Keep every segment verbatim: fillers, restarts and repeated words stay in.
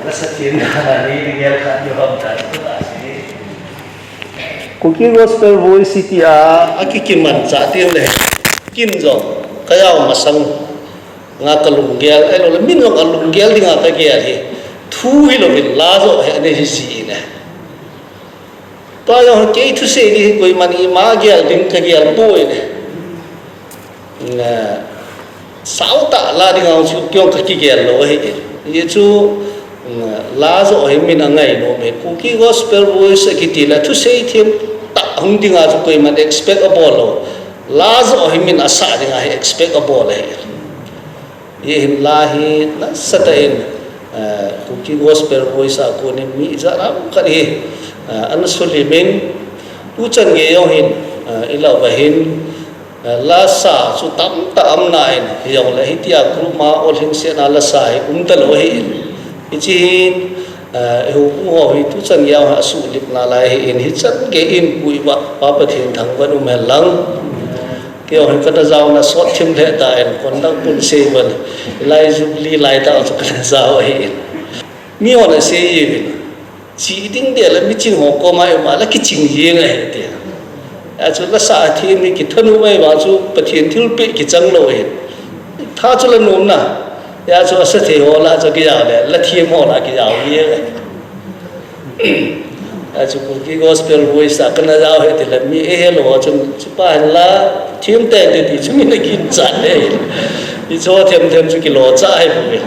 Lasa themna ni ni gel khat ni ham ta ta si. Kuki Gospel Voice tia akikimancha teng le kin jong kajao masang nga kalunggel, ahilou le min jong kalunggel dinga kagel hi thu hilouvin la joh hi ana hi ji ne. Tua jong kei thusei ding hi koiman ima gel ding kagel poi ne. Na, sao tah la ding a chu kei jong kakigel lou ahi. Hiche chu, na, la joh hi min angai nom e. Kuki Gospel Voice akiti le thusei them tah hung ding a chu koiman expect abol lou. La joh hi min asah ding a hi expect abol ahi. Hiche hin la hi nasatah in, eh, Kuki Gospel Voice a konin mi ijat ham khat hi, eh, ana sulim in, tuchan gei jong hin, eh, ilah uva hin, eh, lasa chu tamtah aum nan, hijongle hitia group ma olhingsetna lasa hi umtalou ahin. Hiche hin, eh, eiho pu ho hi tuchan gei jong asuhlip nalai ahin, hichan gei in pu iba Pa Pathen thangvah in um hen lang. Kei jong hi kana jaona sot thim lheh tan, conduct pun sei ban, lai Jubilee lai tah chu kana jao ahin. Mi hon asei uvin, che ding deh le miching ho koma i um a le kiching jeng ahi ati. Achu lasa athem hi kithanop mai vang chu Pathen thilpeh kichang lou ahi. Tha chu la nom na. Achu asa thei ho lah chu kijao le, la them ho lah kijao jeng ahi. Achu Kuki Gospel Voice a kana jao ahi ti le mi eihe lou chun, chupa hin la them teng te ti chu mi na ginchat le. Hiche them them chu kilocha ahi bou ve.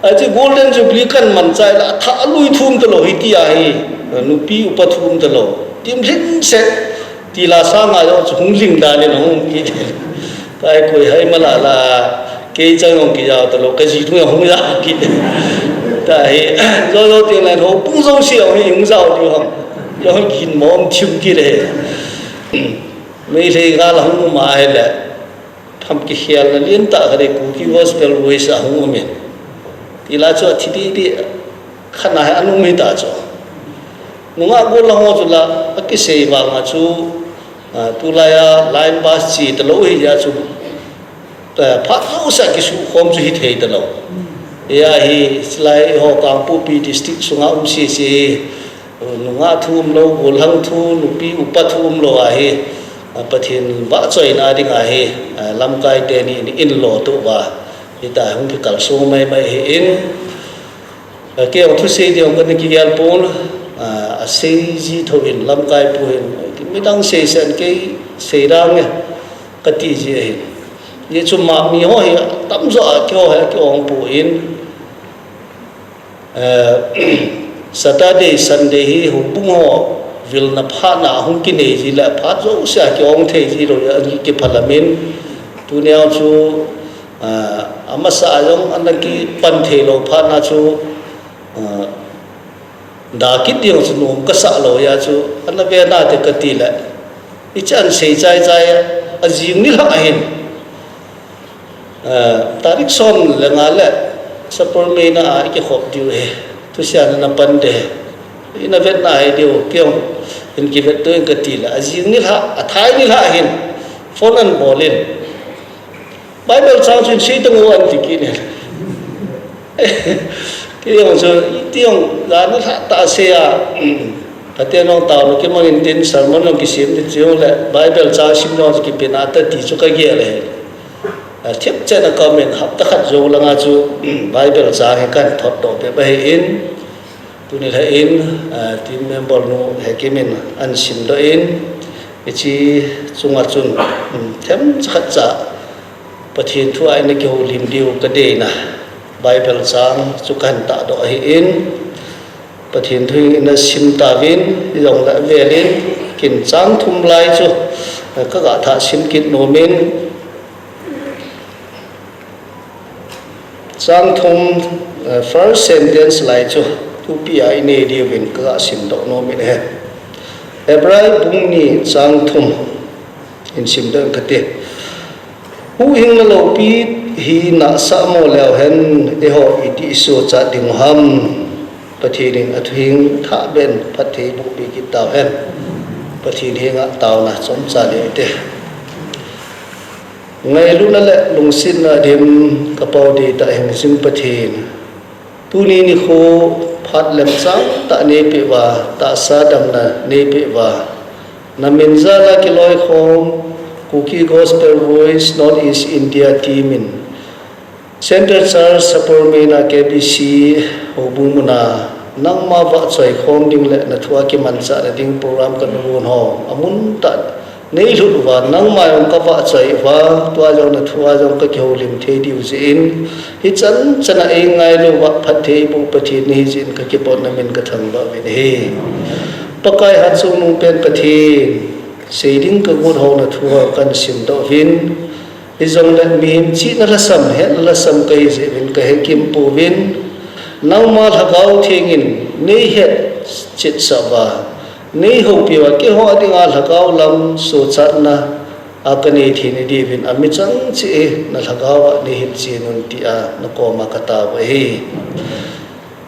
Achu Golden Jubilee kamanchai la, atha alui thum talou hitia hi, nupi upa thum talou. Tim lhin se, ti la sanga jong chu hung ling dan in ahung um kit. Kai koi hai mala la, kei chang jong kijao talou, kaji thum jong hung jao kit. Tahi, jo jo teng le houbung jouse jong hi hung jao diu ham. Jong hi kin mom thim kit le. Meitei gal ahung um ahile. Pham kikhelna lentah khat hi Kuki Gospel Voice a hung um in. Ti la chu athi didi khat na hi ana um hita chu. Nungah gollhang ho chu la akisei vang a chu, ah, tulai a line bus che talou hi jeh a chu, ah, phat jouse a kisukhom chu hithei talou. Hia hi, chulai ho Kangpokpi district sunga um sese hi, nungah thu umlou, gollhang thu, nupi upa thu umlou ahi, ah, Pathen vahchoina dinga hi, ah, lamkai teni in lo tou va, hita hung kikalsong maimai ahin, ah, kei jong thusei ding jong kana kigel pon, ah, asei ji thouvin lamkai pu hin, midang sei sen kei sei dang e, kati ji ahin. Hichu ma mi ho hi tamjo a keiho hi kiong pon, Eh, Saturday, Sunday hi houbung ho vilna phatna hung kinei ji le phat jouse a kiong thei ji lou a kiphalam in, tunia chu, eh, amasa a jong ana kipan thei lou phatna chu, eh, da kit ding chu nom kasah lou a chu ana ve nate kati le, ichan sei chai chai a jing nilhah ahin. Eh, tarik som le nga le Sapormeina a ikikhop diu ahi. Thusia na pan ding ahi. Ina vetna ahi diu, kei jong in kivet tou in kati le. Ajing nilhah, athai nilhah hin. Phone ana bol in. Bible chang chu in sei tang o ati kit in. Kei jong chu, iti jong, ja nilhah tah sei a. Pathen jong taona kimang in tin sermon jong kisem tin chu le. Bible chang sim jong chu kipe nante ti chu kagel ahi. A, thipchet a comment hapta khat jou langa chu, Bible chang hi kahin thot doh bep ahin, tuni lha in, a, team member nu Hekim in ahin simdoh in, hiche chunga chun, um, themcha khat cha Pathen thu a ina kihoulim diu kadeina Bible chang chu kahin tahdoh ahin, Pathen thu hi ina sim tauvin, hijongle avel in, ken chang thum lai chu, eh, kaga thah sim kit nom in, chang thum, eh, first sentence lai chu, thupi a inei diuvin kaga simdoh nom in ahi. Hebrai bung ni chang thum, in simdoh in kati. Huhhingna loupi hi nahsah mo leu hen, eiho iti isochat diu ham? Pathen in athuhing thah beh in phatthei boh peh kit tauhen. Pathen henga taona chomcha nei ute. Ngailutna le lungsetna dim ka Pau dei tah hingjing Pathen. Tuni nikho phat lemchang tah neipeh uva, tahsa damna neipeh uva, na min jal a kiloikhom Kuki Gospel Voice North East India team in Central Church Sapormeina K B C houbung muna nangma vahchoi khom ding le na thu a kimanchahna ding program ka nuon ho amun tah neilhut uva, nangma jong ka vahchoi uva, tua jong na thu a jong ka kihoulim thei diu jeh in, hichan chan a eingailu uva phatthei eiboh Pathen nahi jeh in ka kipah, na min ka thangvah uvin ahi. Pakai hatchungnung pen Pathen, sei ding ka got ho na thu a kan simdoh uvin, hijongle mihem chihna lhasam, hetna lhasam ka hi jeh uvin ka hekim pouvin, nangma Lhagao Theng in nei hetchetsah uva, nei houpi uva, keiho dinga lhagao lam sochatna a ka nei theina diuvin, amichang cheh na Lhagao a nei hilchen un tia na koma ka tao u ahi.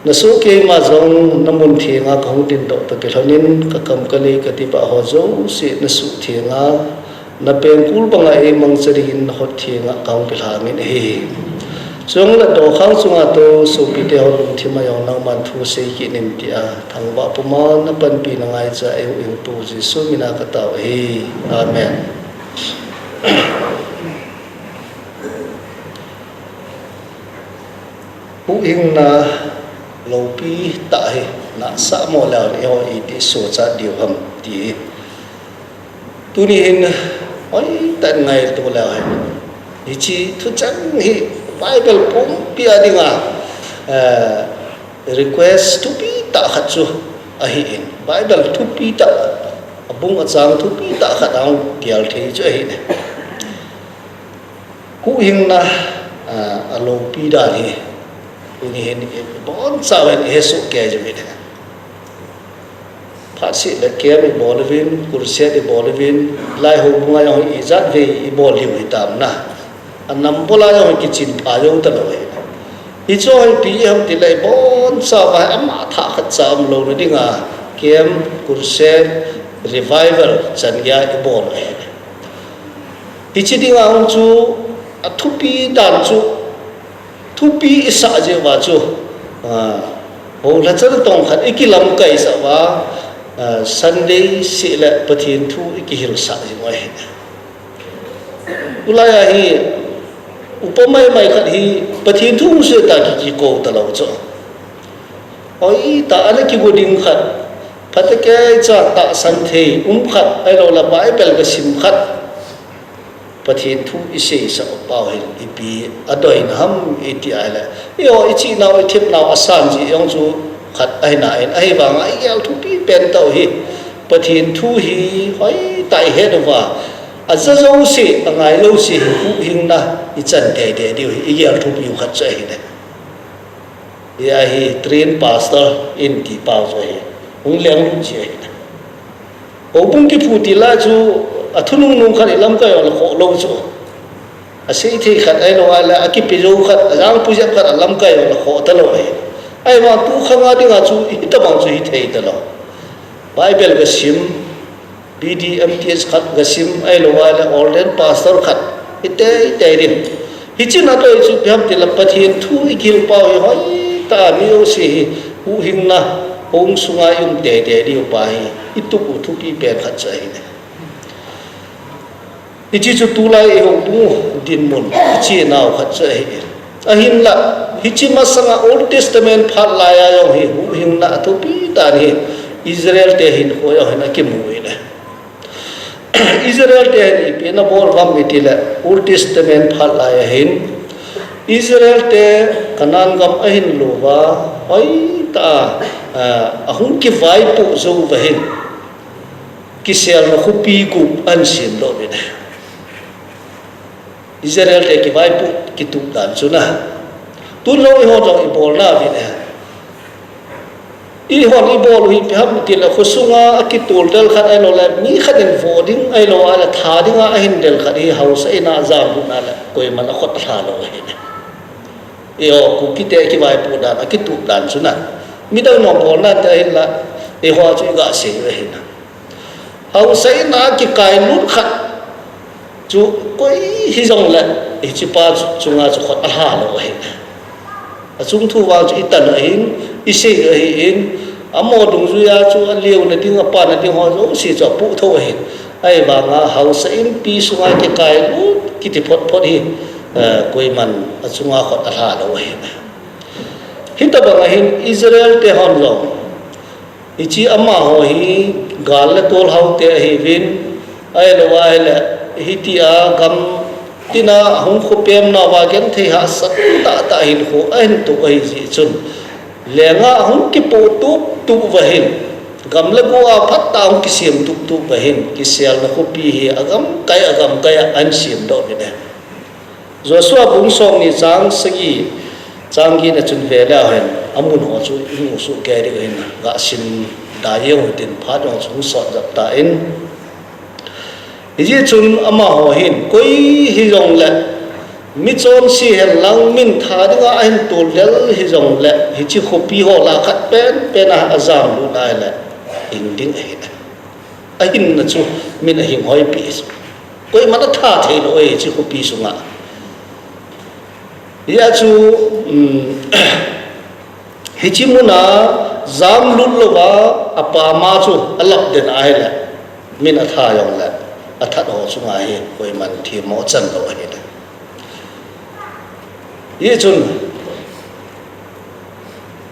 Na soh keima jong na mun thenga ka hung dingdoh toh kilhon in, ka kam ka lei ka dibah ho jouse na suhtheng a, na pengkul banga eimangcha dingin na hot thenga ka hung kilhangin ahi. Chule dokhang chunga tou sopite ho lungthim a jong nangman thu sei kit in tia thangvah puma na panpi na ngaicha eihuhhingpu Jesu mina ka tao ahi. Amen. Huhhingna loupi tah hi nahsah mo leu le eiho iti sochat diu ham ti hi. Tuni hin hoitah in ngaito leu hen, hiche thucheng hi Bible pumpi a dinga, eh, request thupi tah khat chu ahin, Bible thupi tah, abung achang thupi tah khat a hung gel thei chu ahin. Huhhingna, ah, aloupi dan hi tuni hin ibonchauvin ihesoh kei jing uvin ahi. Phatseh le camp ibol uvin, crusade ibol uvin, lai houbunga jong ijat vei ibol diu hitam na, anam bol a jong kichinpha jou talou ahi. Hichu hi ipi ham tile ibonchauva ama thah khatcha umlouna dinga camp, crusade, revival chan geiya ibol u ahi. Hiche dinga hung chu athupi dan chu, thupi isah jeh uva chu, ah, houlhachal tong khat ikilamkaisah uva, ah, Sunday seh le Pathen thu ikihilsah jing u ahi. Tulai a hi upa maimai khat hi Pathen thu hung sei ta ki, kikou talou chu, hoitah ana kigo ding khat, phatecha tahsan thei um khat, ahiloule Bible gasim khat, Pathen thu iseisah u pau hin ipi adoina ham iti ahile, eiho ichihnau ithepnau asan jeh jong chu khat ahina in, ahivanga igel thupi pen tah u hi Pathen thu hi hoitah ihet uva, aja jouse, angai jouse hi huhhingna ichan teitei diu hi igel thupiu khat chu ahi. Hia hi trained pastor in ti pau chu ahi, hung lenglut ji ahi. Houbung kiphu til a chu athunungnung khat ilamkai u le khoh lou chu, aseithei khat ahilou ahile akipe jou khat, ajangpu jep khat alamkai u le khoh talou ahi. Ahivang tukhanga dinga chu hitobang chu hithei talou. Bible gasim, B D, M Th khat gasim, ahilou ahile ordained pastor khat, hiteitei din. Hiche natoi chu ipi ham tile Pathen thu igel pau hi hoitah a mi jouse hi huhhingna hung sunga ium teitei diu pa hi itup u thupi pen khat chu ahi. Hiche chu tulai eihoubung dinmun ichihnau khat chu ahi. Ahinla, hiche masanga Old Testament phat laiya jong hi huhhingna athupi dan hi Israel te hinkho jong hin akimu in ahi. Israel te hin ipi ana bol uvem itile, Old Testament phat laiya hin Israel te Canaan gam ahin louva, hoitah a, ah, ahung kivaipoh jouva hin kiselna khopi gup ahin semdoh uvin ahi. Israel te kivaipoh kitup dan chu na, tun jong eiho jong ibolna uvin ahi. Eihon ibol u hi ipi ham tile, khosunga akitol del khat ahiloule mi khat in vo ding ahilou ahile tha dinga ahin del khat hi haosa in a jam lutna le koiman akhut alha lou ahi. Eiho Kuki te kivaipoh dan, akitup dan chu na, midang jong bolna te ahinla, eiho chu iga sei u ahi na. Haosa in a kikailut khat, Chu koi hijongle, hichepa chu chunga chu khut alha lou ahi. Achung thu vang chu itan ahin, isei ahin, amaho dungjuiya chu aleuna ding, apana ding ho jouse chu apoh tho ahin. Ahivanga haosa inpi sunga kikailut kiti phot phot hi, eh, koiman achunga khut alha lou ahi. Hitobang ahin Israel te hon jong, hiche amaho hi gal le tolhao te ahiuvin, ahilou ahile, hitia gam tina hung khopem nauva genthei hahsat tahtah hinkho ahin toh ahi jeh chun, lenga hung kipoh tup tup uva hin, gam le go a phatah hung kisem tup tup uva hin, kiselna khopi hi agamkai agamkai a ahin semdoh uvin ahi. Joshua bung somni chang sagi, chang getna chun veleu hen, amun ho chu imu soh kei diu ahin, gasim da jeng uhitin phat jong chu hung sot jep tan. Hijeh chun amaho hin koi hijongle, michonse henlang, min tha dinga ahin tol del hijongle, hiche khopi ho lah a khat penpen a ajam lut ahile, hing ding ahi. Ahinna chu min ahing hoipeh. Koiman atha theilou ahi hiche khopi sunga. Hijeh chu, um, hiche muna jamlut louva apama chu alap den ahile, min atha jongle, athat ho chunga hi koiman themmo achan lou ahi. Hichun,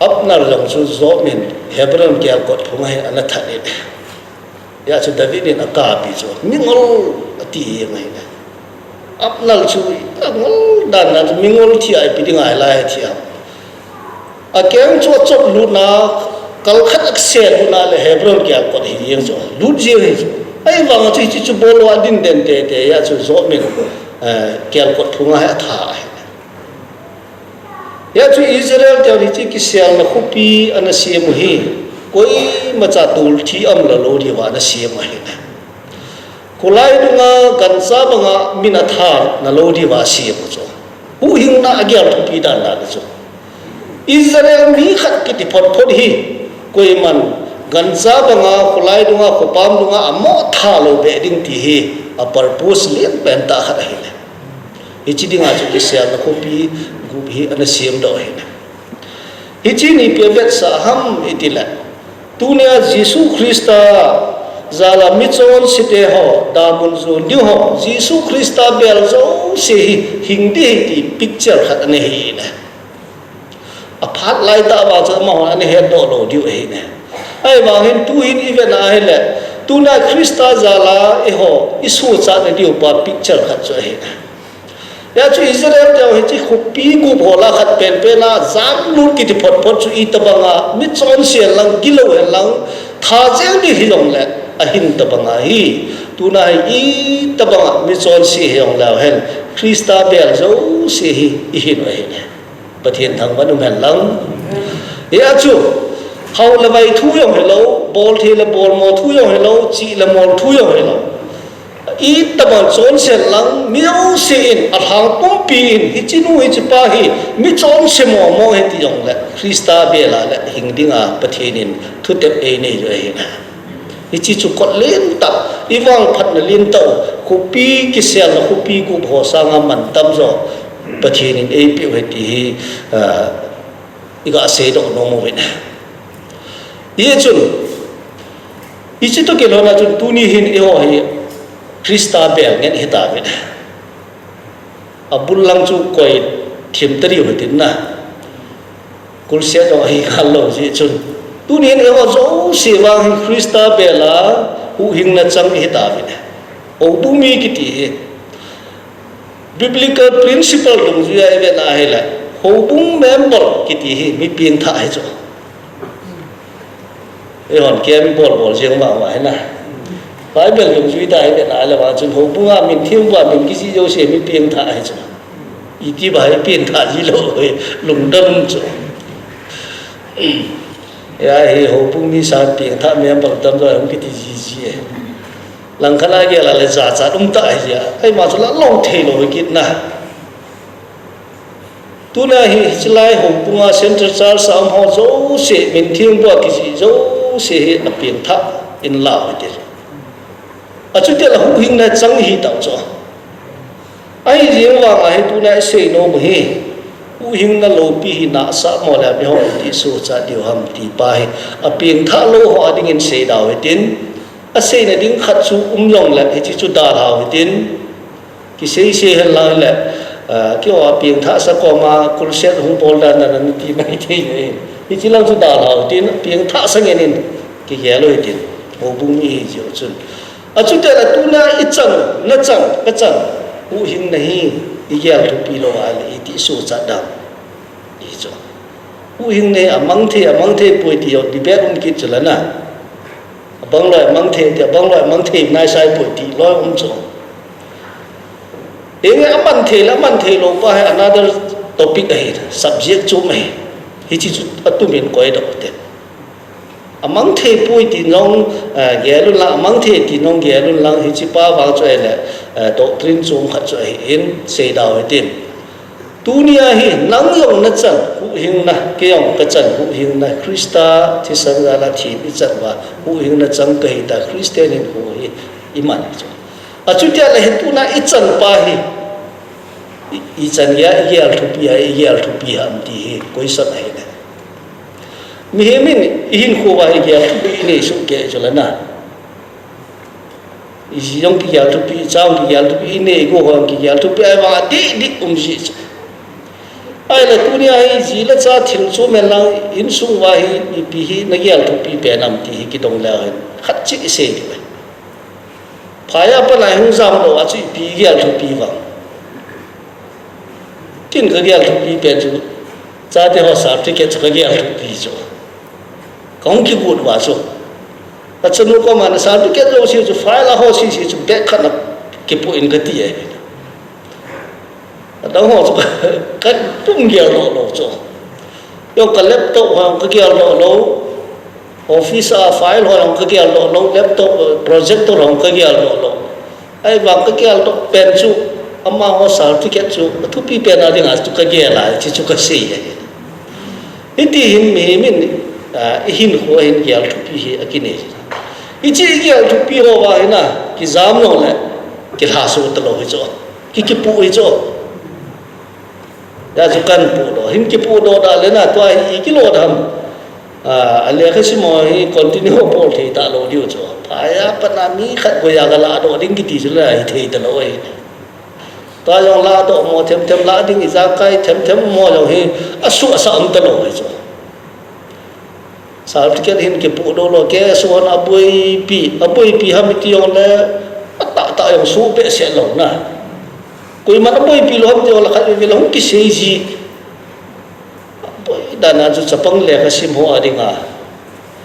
Abner jong chu Joab in Hebron kelkot phunga hi ana that in, hijeh chu David in akapi chu, mingol ati jeng ahi. Abner chu angol dan a chu mingol thi a ipi dinga hilai thi ham. Akeng chu achop lutna, kal khat akisel lutna le Hebron kelkot hi jeng chu lut jeng ahi chu. Ahivanga chu hiche chu bol lou a adin den teitei a chu Joab in, eh, kelkot phunga hi atha ahi. Hijeh chu Israel te hiche kiselna khopi ana sem u hi, koimacha tolthi aumlou diuva ana sem u ahi. Kholai dunga gancha banga min atha nalou diuva asem u chu, huhhingna agel thupi dan dan chu, Israel mi khat kiti phot phot hi, koiman gancha banga, kholai dunga, khopam dunga amo tha lou beh ding ti hi, a purpose lenpen tah khat ahi. Hiche dinga chu kiselna khopi gup hi ana semdoh ahi. Hiche hi ipi avetsah ham itile, tunia Jesu Christa jal a michonse te ho, damun jon ding ho, Jesu Christa bel jouse hi hing ding ahi ti picture khat ana hi ahi. Aphat laitah vang chu amahon ana hetdoh lou diu ahi. Ahivangin tuhin ivet na ahile, tuna Christa jal a eiho isochatna diu pa picture khat chu ahi. Hijeh chu Israel te hiche khopi gup ho lah a khat penpen a jamlut kiti phot phot chu itobanga michonse henlang, gilou henlang, tha jeng ding hijongle, ahin tobanga hi, tuna hi itobanga michonse hijongleu hen, Christa bel jouse hi ihin u ahi. Pathen thangvah in um hen lang. Hijeh chu, hao le vai thu jong hilou, bolthei le bolmo thu jong hilou, chih le mol thu jong hilou, itobang chonse henlang, mi jouse in alhang pumpi in, hiche nu hiche pa hi michonse mong mong ahi ti jongle, Christa bel a le hing dinga Pathen in thutep einei u ahi. Hiche chu kot lentah, ivangphatna lentah u, khopi kiselna khopi gup ho sanga mantam jo Pathen in eipeh u ahi ti hi, ah, iga seidoh nom uvin. Hichun, hiche toh kilhona chun tuni hin eiho hi Christa bel ngen ihitauvin. Abul lang chu koi thim tadiu hitin na. Kulset jong ahi khalou jeh chun, tunin eiho jouse vang hi Christa bel a huhhingna chang ihitauvin. Houbung mi kiti hi, biblical principle dungjuia ivet na ahile, houbung member kiti hi mi pengthah ahi chu. Eihon kei mi bol bol jeng vang vang hina. Bible dungjui tah ivet na ahile vang chun houbunga min, themgao a min kijih jouse mi pengthah ahi chu. Iti bang hi pengthah jilou hi, lungdon um chu. Hia hi houbung mi sang pengthah member tamjo hung kiti jiji e. Langkhat a gel a le jachat umtah ahi jeh a, ahivang chu la lou theilou hi kit na. Tuna hi, hichelai houbunga Central Church a um ho jouse, min themgao a kijih jouse hi apengthah in lau hite. Achuti le huhhingna chang ihitah chu. Ahi jeng vang a hi tuna isei nom u hi, huhhingna loupi hi nahsah mo le miho iti sohcha diu ham ti pa hi, apengthah lou ho adingin sei dau hitin, aseina ding khat chu um jongle hiche chu dalhau hitin, kisei sei hen lang le, ah, keiho apengthahsa koma crusade hung bol dan dan nati mai thei e. Hiche lang chu dalhau hitin, apengthahsa ngen in kigel u hitin, houbung mi hi jeh chun. Achuti le tuna ichan, nachan, kachan, huhhingna hi igel thupi lou a le iti sohcha dam. Hichu. Huhhingna hi amang thei, amang thei poi ti jong debate um kit chu lana. Abang loi amang thei ti, abang loi amang thei naisai poi ti loi um chu. Enge aman thei le aman thei lou pa hi another topic ahi, subject chu ahi. Hiche chu atumin koi doh te. Amang thei poi ti jong, eh, gel un lang, amang thei ti jong gel un lang, hiche pa vang chu ahile, eh, doctrine chom khat chu ahin, sei dau hitin. Tunia hi, nang jong nachan huhhingna, kei jong kachan huhhingna, Christa thisan jala thim ichan uva, huhhingna chang kahi ta, Christian hinkho hi iman chu. Achuti le hi tuna ichan pa hi, i, ichan geiya, igel thupi a, igel thupi ham ti hi, question ahi le. Mihem in ihinkho uva hi gel thupi inei soh kei chu lana. Iji jong kigel thupi, icha jong kigel thupi, inei igou jong kigel thupi, ahivang adih dih um ji chu. Ahile tunia hi ji le cha thil chom hen lang insung uva hi ipi hi nagel thupi pen ham ti hi kidong leu hen. Khat cheh isei diu ahi. Phai a pat a hung jam lou a chu ipi gel thupi vang. Ken kagel thupi pen chu, chate ho certificate chu kagel thupi chu. Kahung kigot uva chu. Kachanu koma na certificate jouse chu file a ho sese chu bag khat a kipoh in kati e. Adang ho chu katum gel lou lou chu. Jong ka laptop ho kagel lou lou. Office a file ho jong kagel lou lou. Laptop, projector ho kagel lou lou. Ahivang kagel doh pen chu, amaho certificate chu athupi pen a dinga chu kagel a, hiche chu kasei ahi. Hiti hin mihem in, ah, ihinkho a hin gel thupi hi akinei. Hiche igel thupi ho uva hin a, kijam lou le, kilhaso talou hi chu. Ki, kipoh hi chu. Hijeh chun kahin podoh, hin kipodoh da le na, tua hi ikilo dam. Ah, alekha sim ho hi continue bol thei talou diu chu. Phai a pat a mi khat koi a kaladoh ding kiti chu la hithei talou ahi. Tua jong ladoh mo themthem la ding ijakai themthem mo jong hi asuh asah um talou ahi chu. Certificate hin kipodoh lou, case hon aboipi, aboipi ham iti jongle, atahtah jong soh behseh lou na. Koiman aboipi lou ham iti jongle khatvei vei le hung kisei ji. Aboi dan a chu chapang lekha sim ho a dinga.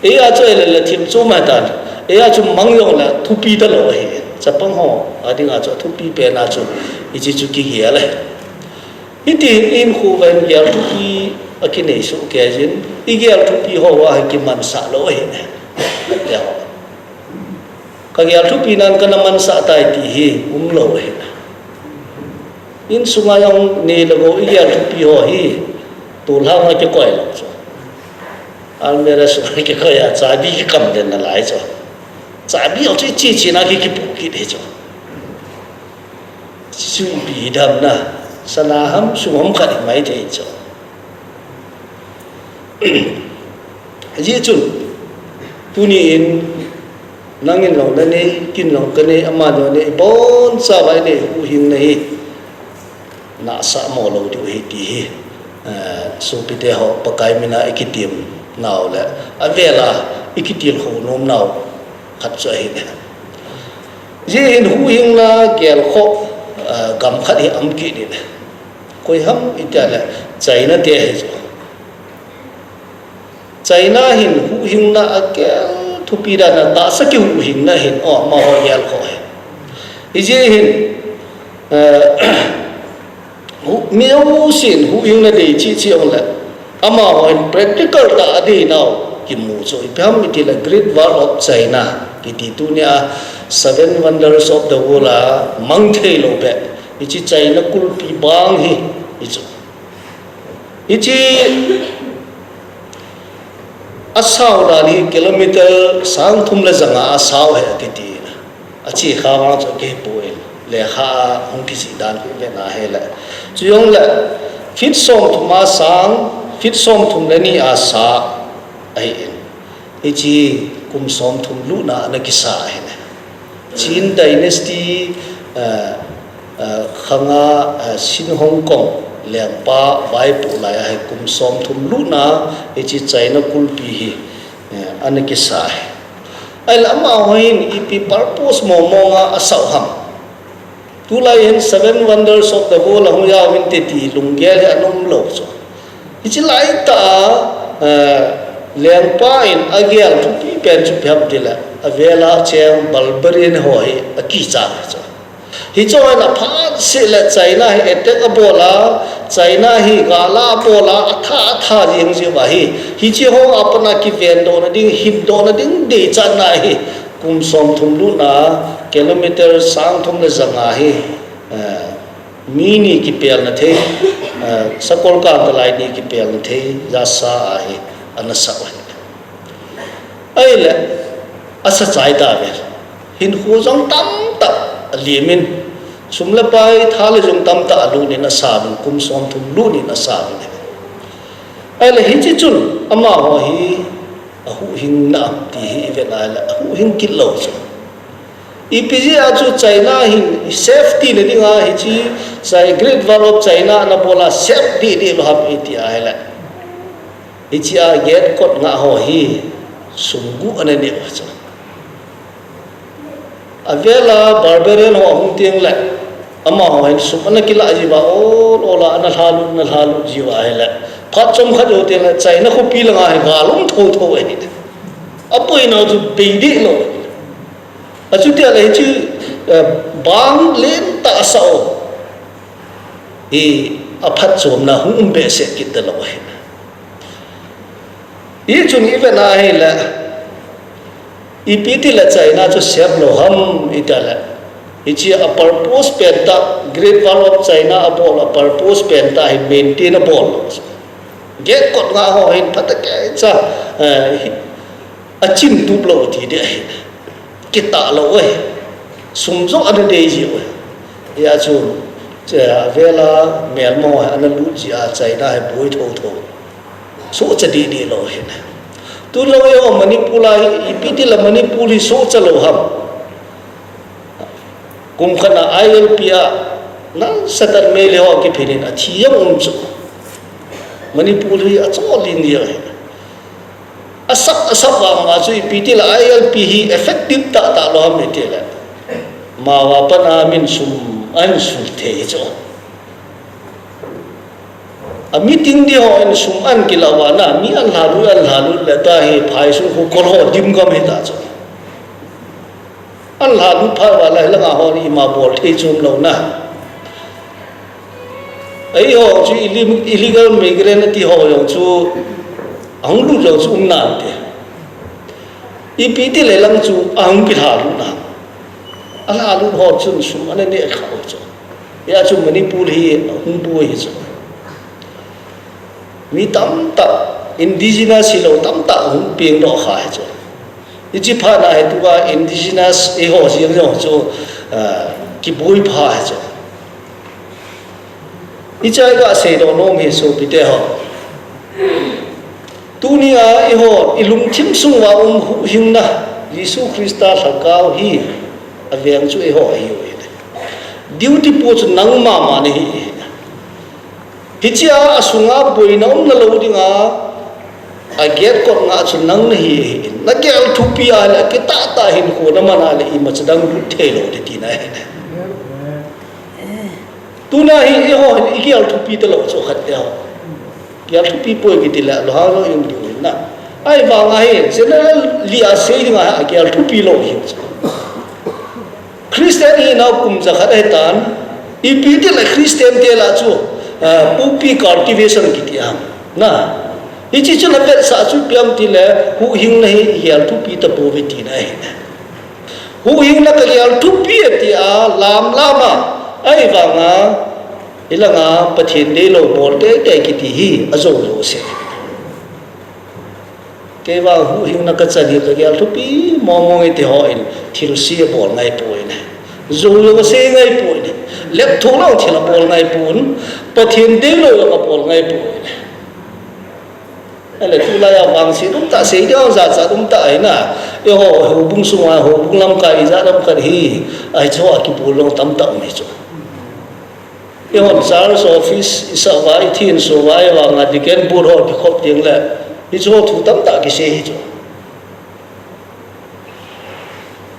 Eia chu ahile le thil chom ahitan. Eia chu mang jongle thupi talou ahi. Chapang ho a dinga chu thupi pen a chu hiche chu kigel ahi. Hiti hin ihinkho uva hin gel thupi akinei soh kei jin, igel thupi ho uva hi kimansah lou ahi. Kagel thupi nan kana mansah tai ti hi umlou ahi. Insunga jong nei le gou igel thupi ho hi tolhang a kikoi lou chu. Almirah sunga kikoi a chabi kikam den nalai chu. Chabi ho chu iche che na ki, kipoh kit hi chu. Chu ipi dam na, sana ham sum ham khat hi mai thei chu. Hijeh chun, tuni in, nangin jong nanei, ken jong kanei, aman jong anei, ibonchauva inei huhhingna hi nahsah mo lou diu ahi ti hi, eh, sopite ho, Pakai mina ikitem nau le, avel a ikitilkhou nom nau khat chu ahi. Hijeh hin huhhingna gelkhoh, eh, gam khat hi um kit in. Koi ham itia le, China te ahi chu. China hin huhhingna agel thupi dan a tahsa kihuhhingna hin, o, amaho gelkhoh ahi. Hijeh hin, eh, hu-, mi jousen huhhingna dei cheh cheh jongle, amaho hin practical tah a dei nau kimu chu. Ipi ham iti le Great Wall of China kiti tunia Seven Wonders of the World a mang thei lou beh. Hiche China kulpi bang hi, hichu. Hiche asao dan hi kilometer sang thum le janga asao ahi akiti. Ache kha vang chu akihepoi. lekha hung kijih dan khu i vet na ahile. Chujongle, feet somthum a sang, feet somthum le ni a sa ahin. Hiche kum somthum lutna ana kisa ahin. Qin dynasty, eh, eh, khanga, eh, Qin Hong Kong lengpa vaipoh lai a hi kum somthum lutna hiche China kulpi hi, eh, ana kisa ahi. Ahile amaho hin ipi purpose mong mong a asah u ham. Tulai hin Seven Wonders of the World ahung jaovin te ti lunggel hi ana um lou chu. Hiche laitah a, eh, lengpa in agel thupi pen chu ipi ham tile, avel a cheng barbarian ho hi akicha chu. Hiche ho in aphat seh le China hi attack abol a, China hi gal abol a, atha atha jeng jeh uva hi. Hiche ho a pat a kivendohna ding, hindohna ding deichatna hi kum somthum lutna, kilometer sangthum le ja nga hi, eh, mi ni kipelna thei, eh, sakol kanta lai ni kipelna thei jasa a hi ana sah u ahi. Ahile, asa chai tauve. Hinkho jong tamtah alemin, sum le pai, tha le jung tamtah alut in asauvin, kum somthum lut in asauvin. Ahile hiche chun amaho hi ahuhhing nam ti hi i vet na ahile, ahuhhing kit lou chu. Ipi jeh a chu China hin safety na dinga hiche Great Wall of China ana bol a safe deh deh lou ham iti ahile, hiche a gate kot ngah ho hi sum gup ana neh u chu. Avel a barbarian ho ahung tengle, amaho hin sum ana kilah jiuva, ol ol a ana lhalut, ana lhalut jiuva ahile, phat chomkhat jou tengle China khopi langa hi gal um thotho ahi. Aboinau chu bei deh lou. Achuti ahile hiche, eh, bang lentah asah u hi aphatchomna hung um behseh kit talou ahi. Hichun i vet na ahile, ipi tile China chu safe lou ham itile, hiche a purpose pentah, Great Wall of China abol a purpose pentah hi maintain abol lou. Gate kot ngah ho hin phatah keicha, eh, hi, achin tup lou ti ding ahi. Kitah lou ahi. Sum joh ana dei jiu ahi. Hijeh chun, avel a melma ho hi ana lut jeh a China hi boi thotho, sohcha deh deh lou ahi. Tulou eiho Manipur a hi ipi tile Manipur hi sohcha lou ham. Kum khat a I L P a nasatah a Meitei ho kiphin in athi jong um chu. Manipur hi achollin jeng ahi. Asap, asap vang vang chu ipi tile I L P hi effective tahtah lou ham itile, Mao a pat a min sum ahin sul thei chu. A meeting ding ho in sum ahin kilah uva, na mi ahin lhalut, ahin lhalut le tua hi phaisung khu kol ho dim gam hita chu. Ahin lhalut phat uva le hilanga hon ima bol thei chu umlou na. Eiho chu illegal migrant ati ho jong chu ahung lut jong chu um nante. Ipi tile lang chu ahung kilhalut na. Alhalut ho chun sum ana neh kha u chu. Hijeh chun Manipur hi ahung boi hi chu. Mi tamtah, indigenous hilou tamtah ahung pengdoh kha hi chu. Hiche phat a hi tua indigenous eiho jeng jong chu, ah, kiboi pha hi chu. Hiche a kaseidoh nom hi sopite ho, tunia eiho ilungthim sunguva um huhhingna, Jesu Christa lhagao hi aveng chu eiho ahiuve. Duty pu chu nang mama nahi. Hichea asunga boina umna lou dinga, a gate kot ngah chu nang nahi ahin. Nagel thupi a le akitah tah hinkho naman a le imacha dang lut theilou ding tina ahi. Tuna hi eiho hin igel thupi talou chu khat eiho. Gel thupi poi kiti le, lunghang lou um diu ahin na. Ahivanga hi, generally a sei dinga hi agel thupi lou ahi chu. Christian hinau kum jakhat ahitan, ipi tile Christian te lah chu, ah, poppy cultivation kiti ham. Na, hiche chu navetsah chu ipi ham tile, huhhingna hi igel thupi tapouve tina ahi. Huhhingna kagel thupi ati a, lam lam a, ahivanga, hilanga Pathen deilou bol teitei kiti hi, ajou jouse. Keivang huhhingna kachan hi kagel thupi mong mong e ti hon thilse abol ngaipoi ne. Jou jong asei ngai poi. Lepthu lou thil abol ngai pon. Pathen deilou jong abol ngai poi. Ahile tulai a vangset umtah, sei ding jachat umtah ahi na. Eiho, houbung sunga, houbung lamkai ijat lamkai hi. Ahi chu akibol jong tamtah um hi chu. Eihon church office isah uva, ithin so uva, ahivanga deacon board ho kikhop ding le, hiche ho thu tamtah kisei hi chu.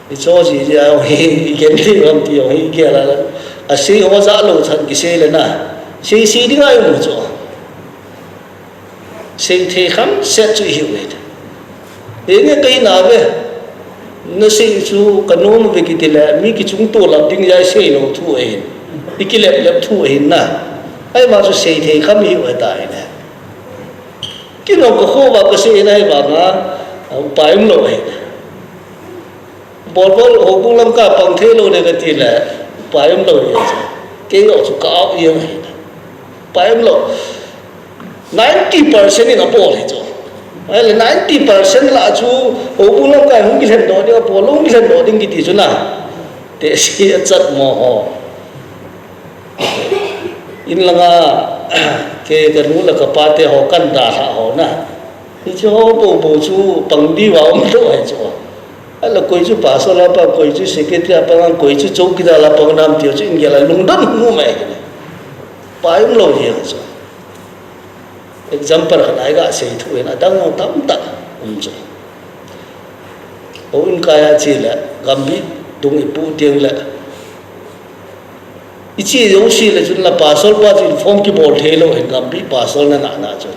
Hiche ho jiji a hi, igenthei ham ti ho hi, igel a la. Asei ho jah lou chan kisei le na. Sei sei ding ahi mu chu. Sei thei kham set chu ihiu ve. Henge kahi na ve. Nasei chu kanom ve kiti le, mi kichung tolap ding jeh a isei lou thu ahin. Ikilep lep thu ahin na. Ahivang chu sei thei kham ihiu ve ta ahi ne. Kinong kakho uva kasei na ahivanga, upai umlou ahi. Bol bol, houbung lamkai pang thei lou ding kati le, upai umlou ahi chu. Kei jong chu ka-out jeng ahi. Upai umlou. Ninety percent in abol hi chu. Ahile ninety percent lah chu, houbung lamkai hung kilhen doh ding, abol hung kilhen doh ding kiti chu na. Tehse achat mo ho. In langa, kei kanu le kapa te ho kan dalhah ho na. Hiche ho bou bou chu pang diu a um lou ahi chu. Ahile koi chu pastor a pang, koi chu secretary a pang, koi chu chowkidar a pang nam ti chu in gel a lungdon hung um ahi. Upai umlou hi chu. Example khat a iga sei thu hin adang jong tamtah um chu. Houin kai a che le, gambih dung ipoh teng le, iche jouse le chun la pastor pa chu inform kibol thei lou hin gambih pastor na na na chu.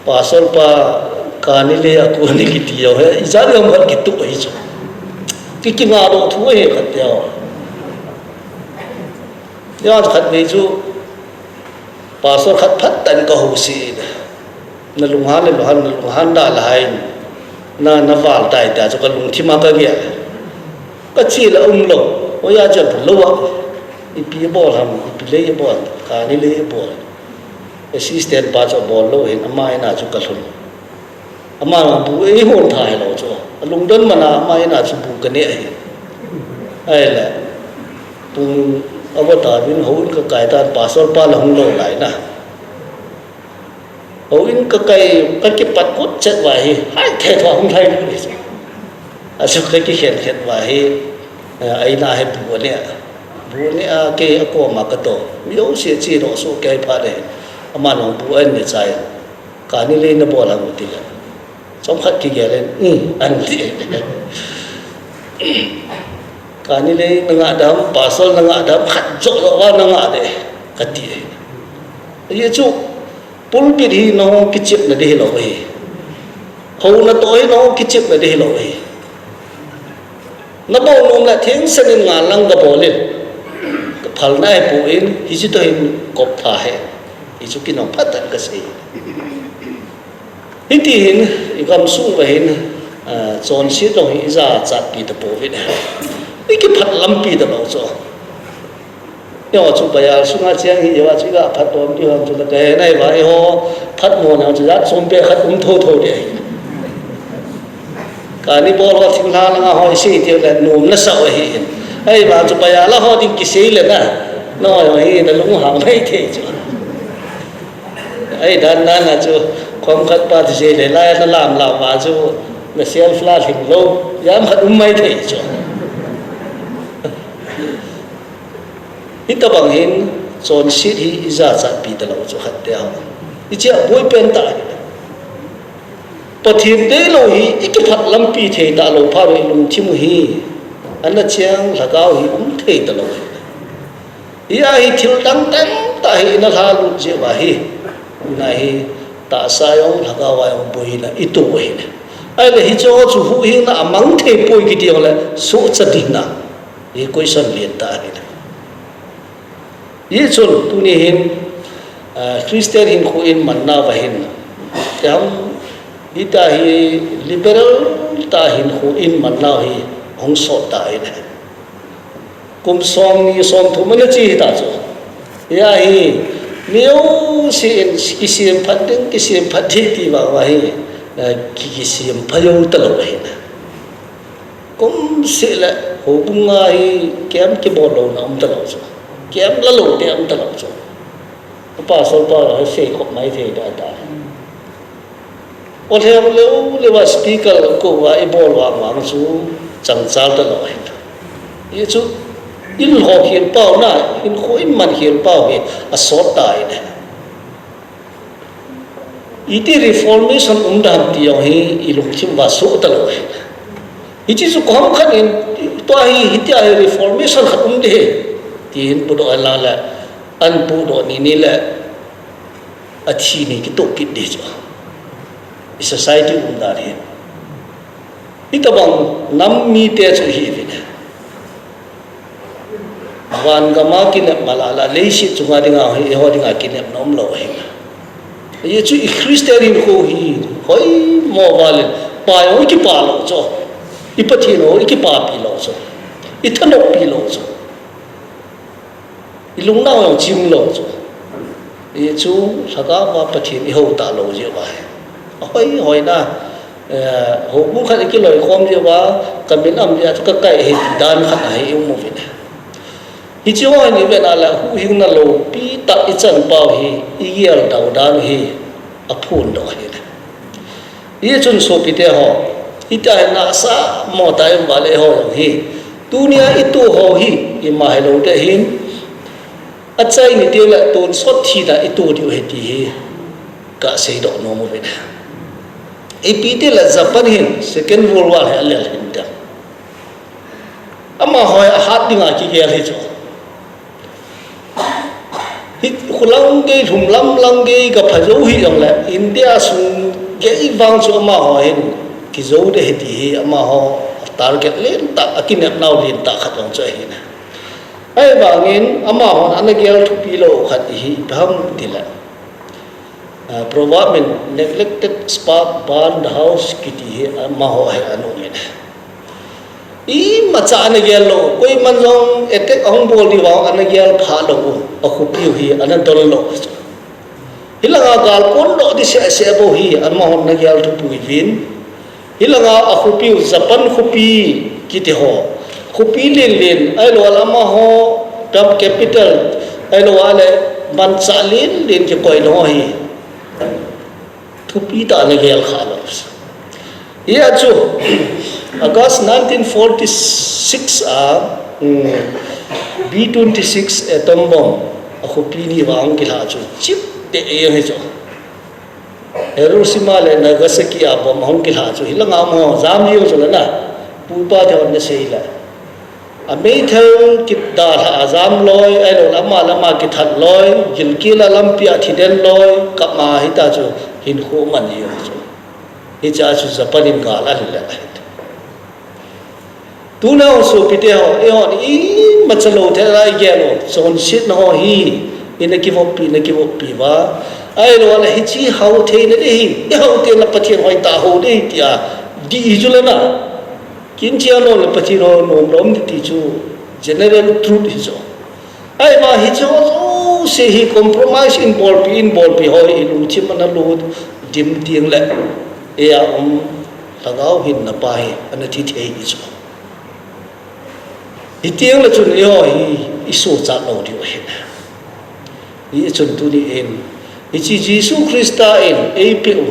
Pastor pa kani le a kuni kiti jong hi, ijat jong khat kituh ahi chu. Ki, kinga doh thu ahi khat teu. Jong khat vei chu, pastor khat phatah in kahousen. Na lunghan le lunghan, na lunghan da la hai. Na, na val tai ta chu kalungthim a kagel. Kache la umlou. Hoiya chu abol lou a. Ipi bol ham, ipi lei bol. Kani lei bol. Assistant pa chu abol lou hin ama in a chu kalhun. Ama bu eihon tha hilou chu. Alungdon man a ama in a chu bu kaneh ahi. Ahile. Pung ava tauvin houin kakai tan pastor pa la hung lou lai na. Houin kakai, kakipat kut chet uva hi, hai the thua hung lhai lut hi. Achu kakikhen khen uva hi, eh, a in a hi bu aneh. Bu aneh a kei akoma kato. Mi jouse che doh soh kei phat le. Aman jong bu aneh chai. Kani lei nabol ham ati le. Chomkhat kigel in, um, anti. Kani lei nangah dem, pastor nangah dem, khat joh joh uva nangah de, kati. Ajeh chu, pulpit hi nahung kichepna ding hilou ahi. Houna toh hi nahung kichepna ding hilou ahi. Nabol nom le thengsen in ngal lang gabol in. Kaphalna ahipoi, hiche toh hin kop tha hen. Hichu kinong phatah in kasei. Hiti hin, igamsung uva hin, ah, chonset jong hi ijachatpi tapouvin. Ikiphat lampi talou chu. Eiho chu bazaar sunga cheng hi, eiho chu iga phatmo diu ham chu la kahe nai uva, eiho phatmo na chu jat chom peh khat um thotho ding ahi. Kani bol ho thinglhang langa ho isei teng le nomna sah u ahi in. Ahivang chu bazaar la ho ding kisei le na. Naho hi nalunghang maithei chu. Ahi dan dan a chu, khom khat pa chu sei le lai nalam lam uva chu, na self la lhing lou, jam khat um maithei chu. Hitobang hin, chonset hi ijachatpi talou chu khat teu. Hiche a boipen tah hi. Pathen deilou hi, ikiphat lampi thei talou phat uva ilungthim u hi, ana cheng lhagao hi um thei talou hi. Hia hi thil dang tamtah hi ina lhalut jeh uva hi, ina hi tahsa jong lhagao a jong boina ito u ahi. Ahile hiche ho chu huhhingna amang thei poi kiti jongle sohcha ding na. Hi question lentah ahi. Hichun tuni hin, ah, Christian hinkho in manna uva hin, tiham, hitia hi liberal tah hinkho in manna u hi hung sot ta ahi. Kum somni somthum ana che hita chu. Hia hi, mi jouse in kisem phat ding, kisem phat ding ti vang uva hi, eh, ki, kisem pha jou talou ahi. Kum seh le, Houbung a hi camp kibol louna um talou chu. Camp la lou te um talou chu. Pastor pa la sei khop mai thei da ta. O le le le va speaker ko va i bol vang vang chu chang chal talou hi. Ye chu in ho khel pau na, in kho in man khel pau hi a sot ta i ne. Iti reformation um dam ti jong hi i lungthim va su talou hi. Hichi chu kom khat in tua hi, hitia hi reformation khat um de hi. Ti hin pudoh la le, an pudoh ni ni le, a thi ni kitoh kit de chu. I society um dan hi. Hitabang nam mite chu hi vin. Van gam a kinep ma la la, leiset chunga dinga hi, eiho dinga kinepna um lou hi. Ye chu i Christian hinkho hi, hoi mo valin, pa jong i kipa lou chu. I Pathen jong i kipapi lou chu. I thanoppi lou chu. I lungnau jong chim lou chu. Ye chu lhagao va Pathen i hou talou jeh va hi. A hoi hoi na, eh, houbung khat i kiloi khom jeh va, ka min am jeh chu ka kai hi ti dan khat ahi i um uvin. Hichi ho hi ni ven a le huhhingna loupi tah i chan pau hi, i gel dau dan hi, a phun doh hi. Hichun sopite ho, hitia hi nasa mo ta em va le ho jong hi. Tunia i to ho hi, ima hilou te hin. A chai ni teng le tonsot thina i to diu ahi ti hi. Ka seidoh nom uvin. Ipi ti le Japan hin, Second World War hi a lel hin te. Amaho hi a hat dinga kigel hi chu. Hi, khulang gei, lhumlam lang gei, ka pha jou hi jong le, India sung gei vang chu amaho hin, kijou de hi ti hi, amaho target lentah, a kinepnau lentah khat jong chu ahi ne. Ahivangin, amahon ana gel thupi lou khat hi, ipi ham ti le. Ah, proverb in, "Neglected spark burn the house," kiti hi, amaho hi ana um in. Imacha ana gel lou, koiman jong attack ahung bol diu vang ana gel pha lou, a khopiu hi ana don lou. Hilanga gal kon lou di seh seh bou hi, amahon ana gel thupi uvin. Hilanga a khopiu Japan khopi kiti ho. Khopi len len, ahilou le amaho, dam capital, ahilou le manchah len len kikoi na ho hi. Thupi tah ana gel kha lou. Hia chu, August nineteen forty-six a, um, B twenty-six atom bomb, a khopi ni vang kilha chu, chip te e hi chu. Hiroshima le Nagasaki a bomb ahung kilha chu, hilanga mo, jam jing chu le na, pu pa te hon na sei le. A meithal kidalha a jam loi, ahilou le ama le ama kithat loi, gilkel a lampi a thiden loi, kap ma hita chu, hinkho man jing chu. Hicha chu Japan in gal a le le. Tuna ho sopite ho, eihon imacha lou thei lai gel u, chonsetna ho hi, ina kivoppi, ina kivoppi uva. Ahilou le hichi hao theina ding hi, i hao theina Pathen hoitah hou ding hi tia, dih hi chu le na. Kin chia lou le Pathen ho nom lou ding ti chu, general truth hi chu. Ahivang hiche ho jouse hi compromise in bolpi, in bolpi ho hi i lungthim ana lut dim teng le, eia um lhagao hinna pa hi ana thi thei hi chu. Hiteng le chun eiho hi i sochat lou diu ahi. Hichun tuni in, hiche Jesu Christa in eipeh u,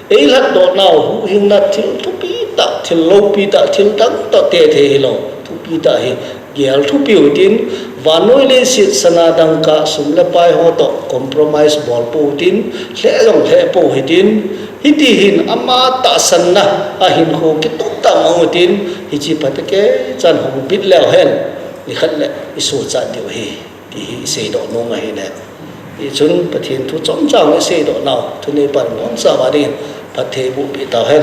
eilhatdoh nau huhhingna thil thupi tah, thil loupi tah, thil dang tah te thei hilou, thupi tah hi gel thupi u hitin, vannoi leiset sana dangka sum le pai ho toh compromise bol pou hitin, lheh jong lheh pou hitin, hiti hin ama tahsanna a hinkho kitoh tah mang u hitin, hiche phatecha chan hung bit leu hen, nikhat le i sochat diu ahi. Ti hi i seidoh nom ahi ne. Hichun Pathen thu chomcha i seidoh nau, thunei pan ngon sa va ding, phatthei boh peh tau hen.